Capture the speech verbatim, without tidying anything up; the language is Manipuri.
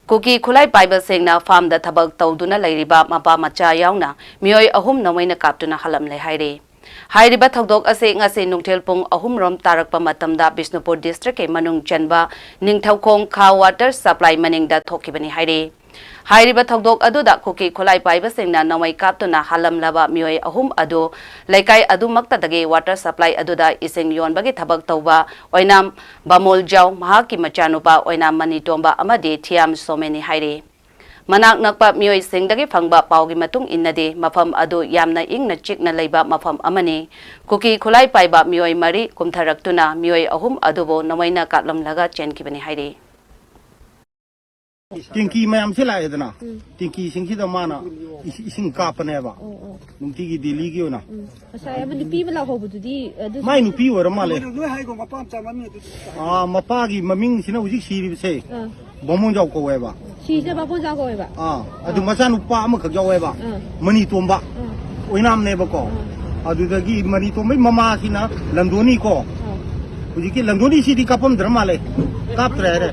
ꯀꯨꯀꯤ ꯈꯨꯠꯂꯥꯏ ꯄꯥꯏꯕꯁꯤꯡꯅ ꯐꯥꯔꯝꯗ ꯊꯕꯛ ꯇꯧꯗꯨꯅ ꯂꯩꯔꯤꯕ ꯃꯄꯥ ꯃꯆꯥ ꯌꯥꯎꯅ ꯃꯤꯑꯣꯏ ꯑꯍꯨꯝ ꯅꯣꯡꯃꯩꯅ ꯀꯥꯞꯇꯨꯅ ꯍꯥꯠꯂꯝꯂꯦ ꯍꯥꯏꯔꯤ꯫ ꯍꯥꯏꯔꯤꯕ ꯊꯧꯗꯣꯛ ꯑꯁꯤ ꯉꯁꯤ ꯅꯨꯡꯊꯤꯜ ꯄꯨꯡ ꯑꯍꯨꯝ ꯔꯣꯝ ꯇꯥꯔꯛꯄ ꯃꯇꯝꯗ ꯕꯤꯁꯅꯨꯄꯨꯔ ꯗꯤꯁꯇ꯭ꯔꯤꯛꯀꯤ ꯃꯅꯨꯡ ꯆꯟꯕ ꯅꯤꯡꯊꯧꯈꯣꯡ ꯈꯥ ꯋꯥꯇꯔ ꯁꯄ꯭ꯂꯥꯏ ꯃꯅꯤꯡꯗ ꯊꯣꯛꯈꯤꯕꯅꯤ ꯍꯥꯏꯔꯤ꯫ ꯍꯥꯏꯔꯤꯕ ꯊꯧꯗꯣꯛ ꯑꯗꯨꯗ ꯀꯨꯀꯤ ꯈꯨꯠꯂꯥꯏ ꯄꯥꯏꯕꯁꯤꯡꯅ ꯅꯣꯡꯃꯩ ꯀꯥꯞꯇꯨꯅ ꯍꯥꯠꯂꯝꯂꯕ ꯃꯤꯑꯣꯏ ꯑꯍꯨꯝ ꯑꯗꯨ ꯂꯩꯀꯥꯏ ꯑꯗꯨꯃꯛꯇꯗꯒꯤ ꯋꯥꯇꯔ ꯁꯄ꯭ꯂꯥꯏ ꯑꯗꯨꯗ ꯏꯁꯤꯡ ꯌꯣꯟꯕꯒꯤ ꯊꯕꯛ ꯇꯧꯕ ꯑꯣꯏꯅꯥꯝ ꯕꯥꯃꯣꯜꯖꯥꯎ, ꯃꯍꯥꯛꯀꯤ ꯃꯆꯥꯅꯨꯄꯥ ꯑꯣꯏꯅꯥꯝ ꯃꯅꯤꯇꯣꯝꯕ ꯑꯃꯗꯤ ꯊꯤꯌꯥꯝ ꯁꯣꯃꯦꯅꯤ ꯍꯥꯏꯔꯤ꯫ ꯃꯅꯥꯛ ꯅꯛꯄ ꯃꯤꯑꯣꯏꯁꯤꯡꯗꯒꯤ ꯐꯪꯕ ꯄꯥꯎꯒꯤ ꯃꯇꯨꯡ ꯏꯟꯅꯗꯤ, ꯃꯐꯝ ꯑꯗꯨ ꯌꯥꯝꯅ ꯏꯪꯅ ꯆꯤꯛꯅ ꯂꯩꯕ ꯃꯐꯝ ꯑꯃꯅꯤ꯫ ꯀꯨꯀꯤ ꯈꯨꯠꯂꯥꯏ ꯄꯥꯏꯕ ꯃꯤꯑꯣꯏ ꯃꯔꯤ ꯀꯨꯝꯊꯔꯛꯇꯨꯅ ꯃꯤꯑꯣꯏ ꯑꯍꯨꯝ ꯑꯗꯨꯕꯨ ꯅꯣꯡꯃꯩꯅ ꯀꯥꯞꯂꯝꯂꯒ ꯆꯦꯟꯈꯤꯕꯅꯤ ꯍꯥꯏꯔꯤ꯫ ꯇꯦꯡꯀꯤ ꯃꯌꯥꯝꯁꯦ ꯂꯥꯛꯑꯦꯗꯅ, ꯎꯝ꯫ ꯇꯦꯡꯀꯤꯁꯤꯡꯁꯤꯗ ꯃꯥꯅ ꯏꯁ-, ꯏꯁꯤꯡ ꯀꯥꯞꯄꯅꯦꯕ꯫ ꯑꯣ, ꯑꯣ꯫ ꯅꯨꯡꯇꯤꯒꯤ ꯗꯦꯂꯤꯒꯤ ꯑꯣꯏꯅ꯫ ꯎꯝ꯫ ꯉꯁꯥꯏ ꯑꯃ ꯅꯨꯄꯤ ꯑꯃ ꯂꯥꯎꯍꯧꯕꯗꯨꯗꯤ, ꯑꯗꯨ ꯃꯥꯏ ꯅꯨꯄꯤ ꯑꯣꯏꯔ ꯃꯥꯜꯂꯦ꯫ ꯅꯣꯏ ꯍꯥꯏꯒꯣ, ꯃꯄꯥ ꯃꯆꯥ ꯃꯃꯤꯡ ꯑꯗꯨ꯫ ꯑꯥ, ꯃꯄꯥꯒꯤ ꯃꯃꯤꯡꯁꯤꯅ ꯍꯧꯖꯤꯛ ꯁꯤꯔꯤꯕꯁꯦ ꯑꯥ꯫ ꯕꯥꯃꯣꯟꯖꯥꯎ ꯀꯧꯋꯦꯕ꯫ ꯁꯤꯁꯦ ꯕꯥꯃꯣꯟꯖꯥꯎ ꯀꯧꯋꯦꯕ? ꯑꯥ, ꯑꯗꯨ ꯑꯥ꯫ ꯃꯆꯥꯅꯨꯄꯥ ꯑꯃꯈꯛ ꯌꯥꯎꯋꯦꯕ꯫ ꯑꯥ꯫ ꯃꯅꯤꯇꯣꯝꯕ꯫ ꯑꯥ꯫ ꯑꯣꯏꯅꯥꯝꯅꯦꯕꯀꯣ꯫ ꯑꯥ꯫ ꯑꯗꯨꯗꯒꯤ ꯃꯅꯤꯇꯣꯝꯕꯩ ꯃꯃꯥꯁꯤꯅ ꯂꯟꯗꯣꯅꯤꯀꯣ꯫ ꯑꯥ꯫ ꯍꯧꯖꯤꯛꯀꯤ ꯂꯟꯗꯣꯅꯤꯁꯤꯗꯤ ꯀꯥꯞꯄꯝꯗ꯭ꯔ ꯃꯥꯜꯂꯦ꯫ ꯀꯥꯞꯇ꯭ꯔꯦ ꯍꯥꯏꯔꯦ꯫